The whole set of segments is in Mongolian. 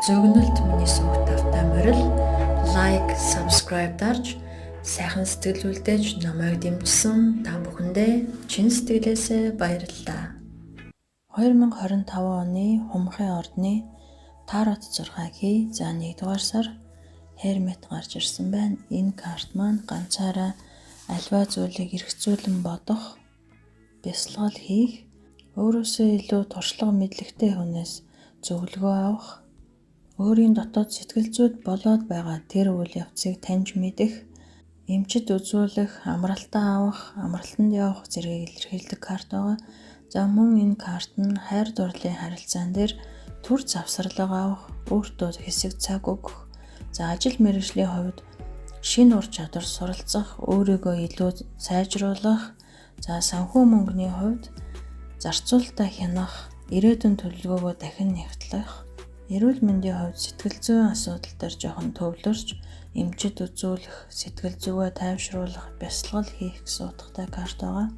Зөгнөлт миний сувагт тавтай морил like, subscribe дарж сайхан сэтгэл үлдээж намайг дэмжсэн та бүхэндээ чин сэтгэлээсээ баярлалаа. 2025 оны Хумхын ордны Тарот 6 хий. За, 1-р сар Hermit гарч ирсэн байна. Энэ карт маань ганцаараа аливаа зүйлийг эргцүүлэн бодох, бясалгал хийх, өөрөөсөө илүү туршлага мэдлэгтэй хүнээс зөвлөгөө авах, өөрийн дотоод сэтгэл зүйд болоод байгаа тэр үйл явцыг таньж мэдэх, эмчит үзүүлэх, амралтаа авах, амралтанд явах зэргийг илэрхийлдэг карт байгаа. За, мөн энэ карт нь хайр дурлалын харилцаан дээр түр завсарлага авах, өөртөө хэсэг цаг өгөх, за, ажил мэргэжлийн хувьд шинэ ур чадвар суралцах, өөрийгөө илүү сайжруулах, за, санхүү мөнгөний хувьд зарцуулалтаа хянах, ирээдүйн төлөвлөгөөгөө дахин нягтлах, эрүүл мэндийн хувьд сэтгэл зүйн асуудал дээр жоохон төвлөрч, эмчит үзүүлэх, сэтгэл зүгээ тайвшруулах, бясалгал хийх гэсэн утгатай карт байгаа.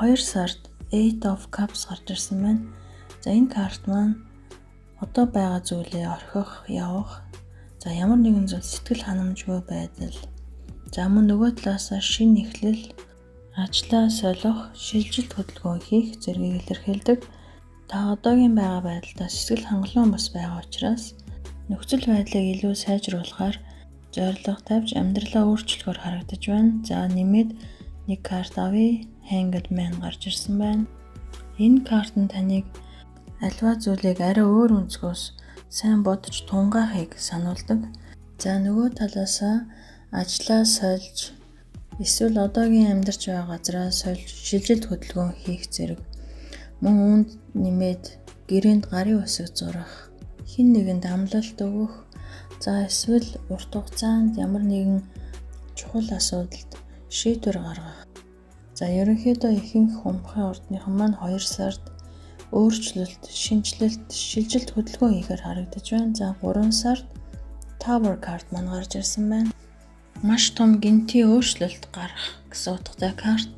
2 сард Eight of Cups гарч ирсэн байна. За, энэ карт маань одоо байгаа зүйлээ орхих, явах, за, ямар нэгэн зүйл сэтгэл ханамжгүй байдал. За, мөн нөгөө талаасаа шинэ эхлэл, ажлаа солих, шилжилт хөдөлгөөн хийх зэргийг илэрхийлдэг. Та одоогийн байгаа байдалдаа сэтгэл хангалуун бас байгаа учраас нөхцөл байдлыг илүү сайжруулахаар зорилго тавьж амьдралаа өөрчлөхөөр харагдаж байна. За, нэмээд нэг карт авъя. Hanged Man гарч ирсэн байна. Энэ карт нь таныг аливаа зүйлийг арай өөр өнцгөөс сайн бодож тунгаахыг сануулдаг. За, нөгөө талаасаа ажлаа сольж эсвэл одоогийн амьдарч байгаа газраа сольж шилжилт хөдөлгөөн хийх зэрэг. Мөн үүнд нэмээд гэрээнд гарын үсэг зурах, хэн нэгэнд амлалт өгөх, за, эсвэл урт хугацаанд ямар нэгэн чухал асуудалд шийдвэр гаргах. За, ерөнхийдөө ихэнх Хумхын ордныхан маань 2 сард өөрчлөлт, шинэчлэлт, шилжилт хөдөлгөөн хийхээр харагдаж байна. За, 3 сард Tower card маань гарч ирсэн байна. Маш том гэнэтийн өөрчлөлт гарах гэсэн утгатай карт.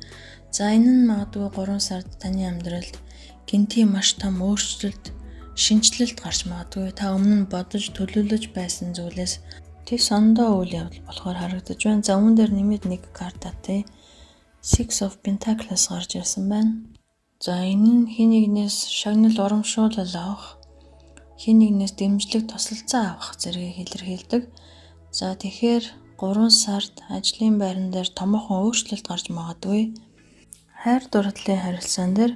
За, энэ нь магадгүй 3 сард таны амьдралд гэнэтийн маш том өөрчлөлт, шинэчлэлт гарч магадгүй. Та өмнө нь бодож төлөвлөж байсан зүйлээс тис ондоо үйл явдал болохоор харагдаж байна. За, үүн дээр нэмээд нэг карт тий. Six of Pentacles гарч ирсэн байна. За, энэ нь хэн нэгнээс шагнал урамшуулал авах, хэн нэгнээс дэмжлэг, тусалцаа авах зэргийг илэрхийлдэг. За, тэгэхээр 3 сард ажлын байран дээр томоохон өөрчлөлт гарч магадгүй. Хайр дурлалын харилцаан дээр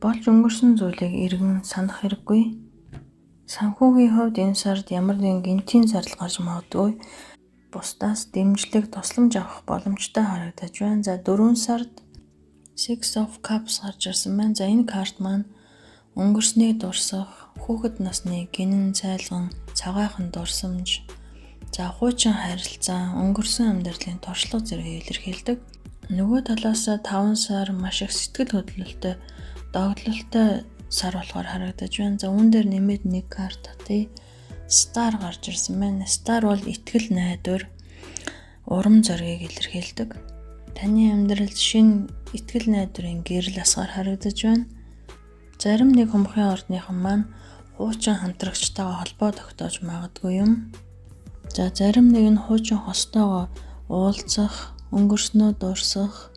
болж өнгөрсөн зүйлийг эргэн санах хэрэггүй. Санхүүгийн хувьд энэ сард ямар нэгэн гэнэтийн зардал гарч магадгүй. Бусдаас дэмжлэг, тусламж авах боломжтой харагдаж байна. За, 4 сард Six of Cups гарч ирсэн байна. За, энэ карт маань өнгөрснийг дурсах, хүүхэд насны гэнэн цайлган, цагаахан дурсамж, за, хуучин харилцаа, өнгөрсөн амьдралын туршлага зэргийг илэрхийлдэг. Нөгөө талаасаа 5 сар маш их сэтгэл хөдлөлтөй, догдлолтой сар болохоор харагдаж байна. За, үүн дээр нэмээд нэг карт тий. Star гарч ирсэн байна. Star бол итгэл найдвар, урам зоригийг илэрхийлдэг. Таны амьдралд шинэ итгэл найдварын гэрэл асгаар харагдаж байна. Зарим нэг Хумхын ордныхан маань хуучин хамтрагчтайгаа холбоо тогтоож магадгүй юм. За, зарим нэг нь хуучин хостойгоо уулзах, өнгөрснөө дурсах,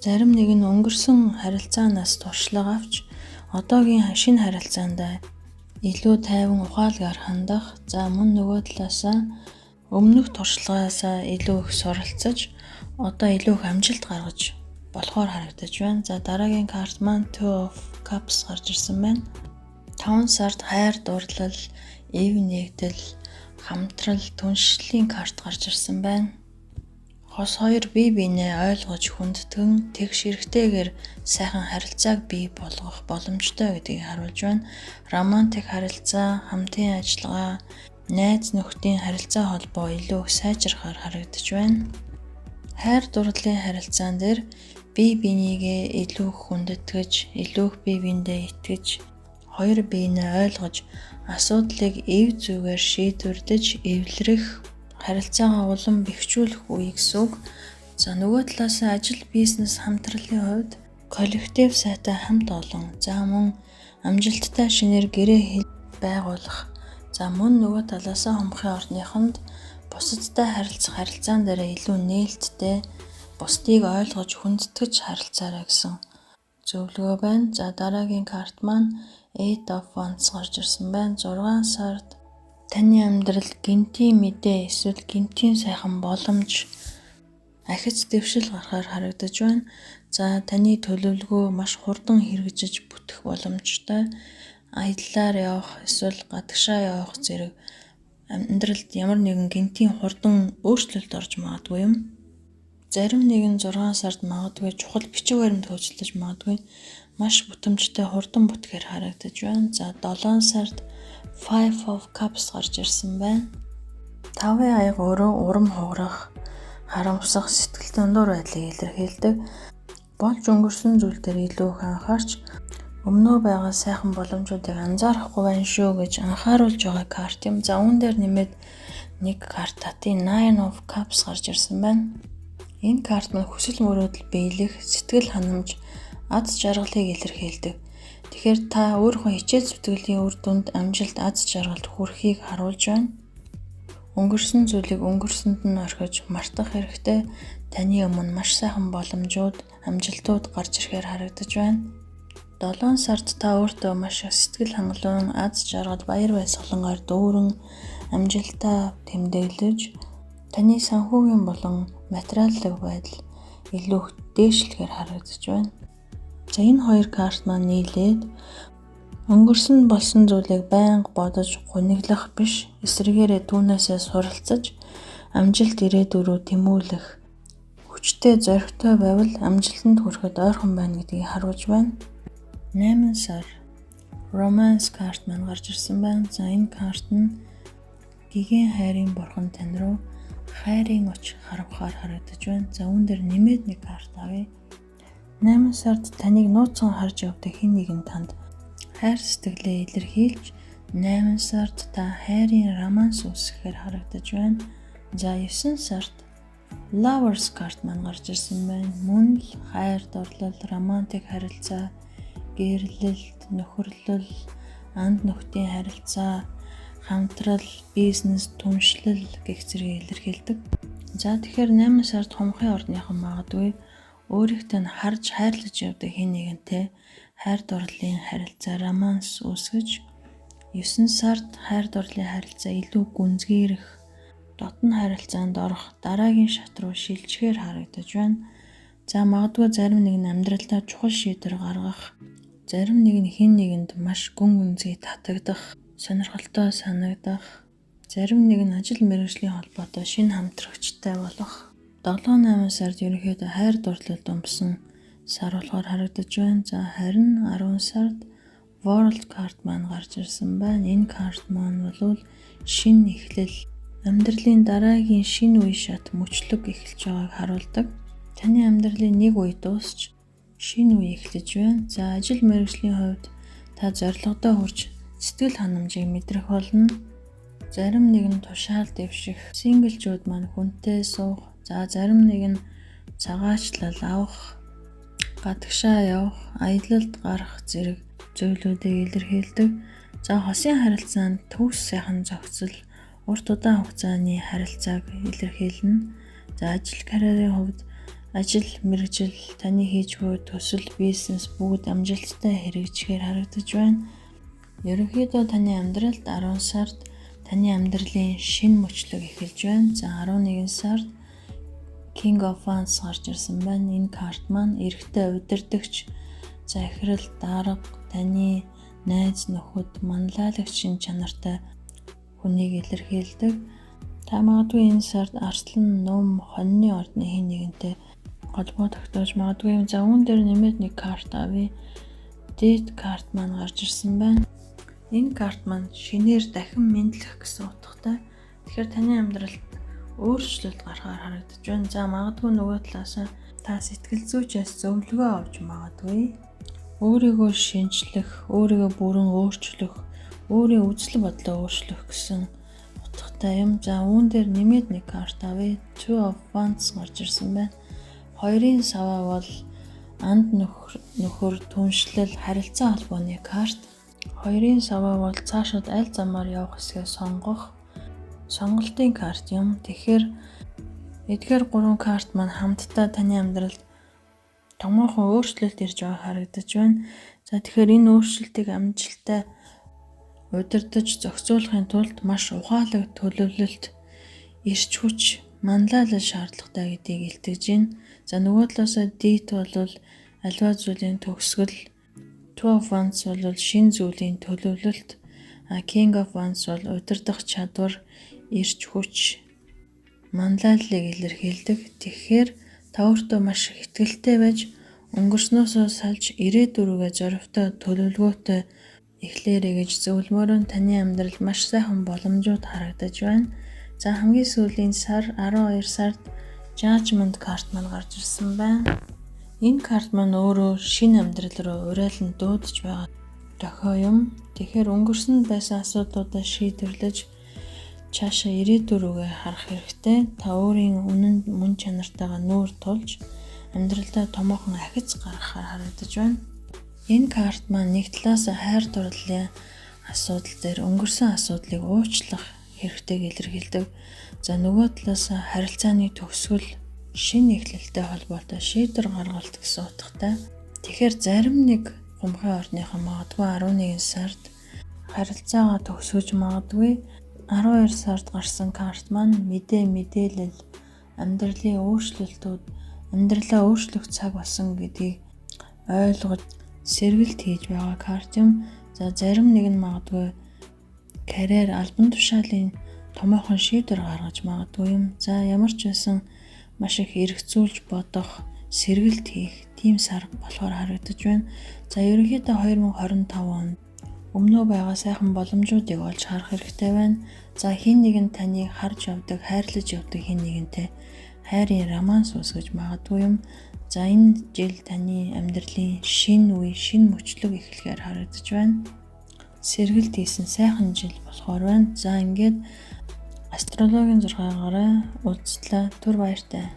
зарим нэг нь өнгөрсөн харилцаанаас туршлага авч одоогийн шинэ харилцаандаа илүү тайван ухаалгаар хандах, за, мөн нөгөө талаасаа өмнөх туршлагаасаа илүү их суралцаж одоо илүү их амжилт гаргаж болохоор харагдаж байна. За, дараагийн карт маань Two of Cups гарч ирсэн байна. 5 сард хайр дурлал, эв нэгдэл, хамтрал, түншлэлийн карт гарч ирсэн байна. Хос хоёр бие биенээ ойлгож хүндэтгэн тэгш эрхтэйгээр сайхан харилцааг бий болгох боломжтой гэдгийг харуулж байна. Романтик харилцаа, хамтын ажиллагаа, найз нөхдийн харилцаа холбоо илүү их сайжрахаар харагдаж байна. Хайр дурлалын харилцаан дээр бие биенийгээ илүү их хүндэтгэж, илүү их бие биендээ итгэж, хоёр биенээ ойлгож, асуудлыг эв зүгээр шийдвэрлэж, эвлэрэх, харилцаагаа улам бэхжүүлэх үе гэсэн үг. За, нөгөө талаас ажил, бизнес хамтралын хувьд коллектив сайтай хамт олон. За, мөн амжилттай шинээр гэрээ байгуулах, За, мөн нөгөө талаасаа хумхын ордныхонд бусадтай харилцах харилцаан дээрээ илүү нээлттэй, бусдыг ойлгож хүндэтгэж харилцаарай гэсэн зөвлөгөө байна. За, дараагийн карт маань Eight of Wands гарч ирсэн байна. 6 сард таны амьдрал гэнэтийн мэдээ эсвэл гэнэтийн сайхан боломж, ахиц дэвшил гарахаар харагдаж байна. За, таны төлөвлөгөө маш хурдан хэрэгжиж бүтэх боломжтой. Аяллаар явах эсвэл гадагшаа явах зэрэг амьдралд ямар нэгэн гэнэтийн хурдан өөрчлөлт орж магадгүй юм. Зарим нэгэн 6 сард магадгүй чухал бичиг баримт хөөцөлдөж магадгүй, маш бүтэмжтэй, хурдан бүтэхээр харагдаж байна. За, 7 сард Five of Cups гарч ирсэн байна. Тавын аяга өөрөө урам хугарах, харамсах, сэтгэл дундуур байдлыг илэрхийлдэг. Болж өнгөрсөн зүйл дээр илүү их анхаарч, өмнөө байгаа сайхан боломжуудыг анзаарахгүй байна шүү гэж анхааруулж байгаа карт юм. За, үүн дээр нэмээд нэг карт татъя. Nine of Cups гарч ирсэн байна. Энэ карт нь хүсэл мөрөөдөл биелэх, сэтгэл ханамж, аз жаргалыг илэрхийлдэг. Тэгэхээр та өөрийнхөө хичээл зүтгэлийн үр дүнд амжилт, аз жаргалд хүрэхийг харуулж байна. Өнгөрсөн зүйлийг өнгөрсөнд нь орхиж мартах хэрэгтэй. Таны өмнө маш сайхан боломжууд, амжилтууд гарч ирэхээр харагдаж байна. 7 сард та өөртөө маш их сэтгэл хангалуун, аз жаргал, баяр баясгалангаар дүүрэн амжилтаа тэмдэглэж, таны санхүүгийн болон материалын байдал илүү их дээшлэхээр харагдаж байна. За, энэ хоёр карт маань нийлээд өнгөрсөн болсон зүйлийг байнга бодож гуниглах биш, эсрэгээрээ түүнээсээ суралцаж, амжилт ирээдүй рүү тэмүүлэх хүчтэй, зоригтой байвал амжилтанд хүрэхэд ойрхон байна гэдгийг харуулж байна. 8 сар Romance карт маань гарч ирсэн байна. За, энэ карт нь гэгээн хайрын бурхан тань руу хайрын оч харавхаар харагдаж байна. За, үүн дээр нэмээд нэг карт авъя. 8 сард таныг нууцхан харж явдаг хэн нэгэн танд хайр сэтгэлээ илэрхийлж, 8 сард та хайрын романс үүсгэхээр харагдаж байна. За, 9 сард Lovers карт маань гарч ирсэн байна. Мөн л хайр дурлал, романтик харилцаа, гэрлэлт, нөхөрлөл, анд нөхдийн харилцаа, хамтрал, бизнес, түншлэл гэх зэргийг илэрхийлдэг. За, тэгэхээр 8 сард хумхын ордныхан магадгүй өөрийнхөө нь харж хайрлаж явдаг хэн нэгэнтэй хайр дурлалын харилцаа, романс үүсгэж, 9 сард хайр дурлалын харилцаа илүү гүнзгийрэх, дотно харилцаанд орох дараагийн шат руу шилжихээр харагдаж байна. За, магадгүй зарим нэг нь амьдралдаа чухал шийдвэр гаргах, зарим нэг нь хэн нэгэнд маш гүн гүнзгий татагдах, сонирхолтой санагдах, зарим нэг нь ажил мэргэжлийн холбоотой шинэ хамтрагчтай болох. 7 8 сард ерөнхийдөө хайр дурлалд өмсөн сар болохоор харагдаж байна. За, харин 10 сард World card маань гарч ирсэн байна. Энэ карт маань бол шинэ эхлэл, амьдралын дараагийн шинэ үе шат, мөчлөг эхэлж байгааг харуулдаг. Таны амьдралын нэг үе дуусч, шинэ үе эхлэж байна. За, ажил мэргэжлийн хувьд та зорилгодоо хүрч, сэтгэл ханамжийг мэдрэх болно. Зарим нэг нь тушаал дэвших, single чүүд маань хүнтэй суух, за зарим нэг нь цагаачлал авах, гадагшаа явах, аялалд гарах зэрэг зүйлүүдийг илэрхийлдэг. За, хосын харилцаанд төгс сайхан зохицол, урт удаан хугацааны харилцааг илэрхийлнэ. За, ажил карьерийн хувьд ажил мэргэжил, таны хийж буй төсөл, бизнес бүгд амжилттай хэрэгжихээр харагдаж байна. Ерөнхийдөө таны амьдралд 10 сард таны амьдралын шинэ мөчлөг эхэлж байна. За, 11 сард King of Wands гарч ирсэн байна. Энэ карт маань эрэгтэй удирдагч, захирал, дарга, таны найз нөхөд, манлайлагчийн чанартай хүнийг илэрхийлдэг. Та магадгүй энэ сард арслан, нум, хонины ордны хэн нэгэнтэй холбоо тогтоож магадгүй. За, үүн дээр нэмээд нэг карт авъя. Death карт маань гарч ирсэн байна. Энэ карт маань шинээр дахин мэндлэх гэсэн утгатай. Тэгэхээр таны амьдралд өөрчлөлт гарахаар харагдаж байна. За, магадгүй нөгөө талаас та сэтгэл зүйчээс зөвлөгөө авч магадгүй. Өөрийгөө шинчлэх, өөрийгөө бүрэн өөрчлөх, өөрийн үзэл бодлоо өөрчлөх гэсэн утгатай юм. За, үүн дээр нэмээд нэг карт авъя. Two of Wands гарч ирсэн байна. Хоёрын саваа бол анд нөхөр, түншлэл, харилцаа холбооны карт. Хоёрын саваа бол цаашид аль замаар явах хэсгээ сонгох сонголтын карт юм. Тэгэхээр эдгээр гурван карт маань хамтдаа таны амьдралд томоохон өөрчлөлт ирж байгаа харагдаж байна. За, тэгэхээр энэ өөрчлөлтийг амжилттай удирдах, зохицуулахын тулд маш ухаалаг төлөвлөлт, эрч хүч, манлайлал шаардлагатай гэдгийг илтгэж байна. За, нөгөө талаас Death бол аливаа зүйлийн төгсгөл, Two of Wands бол шинэ зүйлийн төлөвлөлт, King of Wands бол удирдах чадвар, эрч хүч, манлайллыг илэрхийлдэг. Тэгэхээр та өөртөө маш их итгэлтэй байж, өнгөрснөөсөө салж, ирээдүй рүүгээ зоривтой, төлөвлөгөөтэй эхлээрэй гэж зөвлөмөөр. Таны амьдрал маш сайхан боломжууд харагдаж байна. За, хамгийн сүүлийн сар 12 сард Judgment карт маань гарч ирсэн байна. Энэ карт маань өөрөө шинэ амьдрал руу уриалан дуудаж байгаа дохио юм. Тэгэхээр өнгөрсөнд байсан асуудлуудаа шийдвэрлэж, цаашаа ирээдүй рүүгээ харах хэрэгтэй. Та өөрийн үнэн мөн чанартайгаа нүүр тулж, амьдралдаа томоохон ахиц гаргахаар харагдаж байна. Энэ карт маань нэг талаас хайр дурлалын асуудал дээр өнгөрсөн асуудлыг уучлах хэрэгтэйг илэрхийлдэг. За, нөгөө талаас харилцааны төгсгөл, шинэ эхлэлтэй холбоотой шийдвэр гаргалт гэсэн утгатай. Тэгэхээр зарим нэг гумхын ордныхан магадгүй 11 сард харилцаагаа төгсгөж магадгүй. 12 сард гарсан карт маань мэдээ, мэдээлэл, амьдралын өөрчлөлтүүд, амьдралаа өөрчлөх цаг болсон гэдгийг ойлгож, сэргэлт хийж байгаа карт юм. За, зарим нэг нь магадгүй карьер, албан тушаалын томоохон шийдвэр гаргаж магадгүй юм. За, ямар ч байсан маш их эргцүүлж бодох, сэргэлт хийх тийм сар болохоор харагдаж байна. За, ерөнхийдөө 2025 онд өмнөө байгаа сайхан боломжуудыг олж харах хэрэгтэй байна. За, хэн нэгэн таныг харж явдаг, хайрлаж явдаг хэн нэгэнтэй хайрын романс үүсгэж магадгүй юм. За, энэ жил таны амьдралын шинэ үе, шинэ мөчлөг эхлэхээр харагдаж байна. Сэргэлт хийсэн сайхан жил болохоор байна. За, ингээд астрологийн 6-аараа уулзлаа. Түр баяртай.